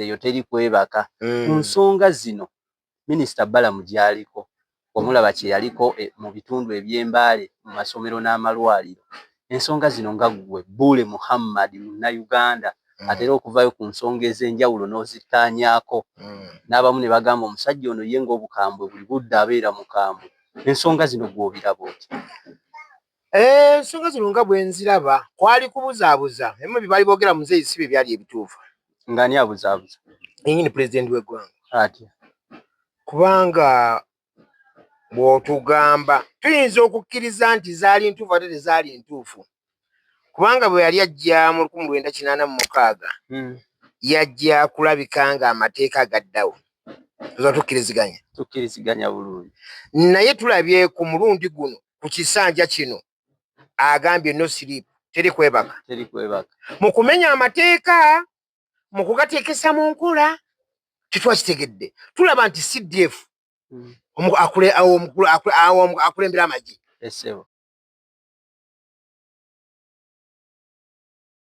Eyo teri kwebaka. Ku nsonga zino Minisita Balaam gy'aliko, omulaba kye yaliko mu bitundu eby'Embaale mu masomero n'amalwaliro. Ensonga zino nga ggwe Bbuule Muhammad Munnayuganda atera okuvaayo ku nsonga ez'enjawulo n'ozittaanyaako, n'abamu ne bagamba omusajja ono ye ng'obukambwe buli budde abeera mukambwe. Ensonga zino ggwe obiraba otya? Ensonga zino nga bwe nziraba, kwali kubuzaabuza. Ebimu bye baali boogera muzeeyi si bye byali ebituufu. Ng'ani abuzaabuza? Yennyini pulezidenti w'eggwanga. Atya? Kubanga bw'otugamba tuyinza okukkiriza nti zaali ntuufu ate tezaali ntuufu, kubanga bwe yali ajja mu 1986 yajja kulabika nga amateeka gaddawo. Tuza tukkiriziganya? Tukkiriziganya bulungi. Naye tulabye ku mulundi guno, ku kisanja kino, agambye no sleep, teri kwebaka. Teri kwebaka. Mu kumenya amateeka, mu kugateekesa mu nkola, tetwakitegedde. Tulaba nti CDF akulembera amagye Essebo.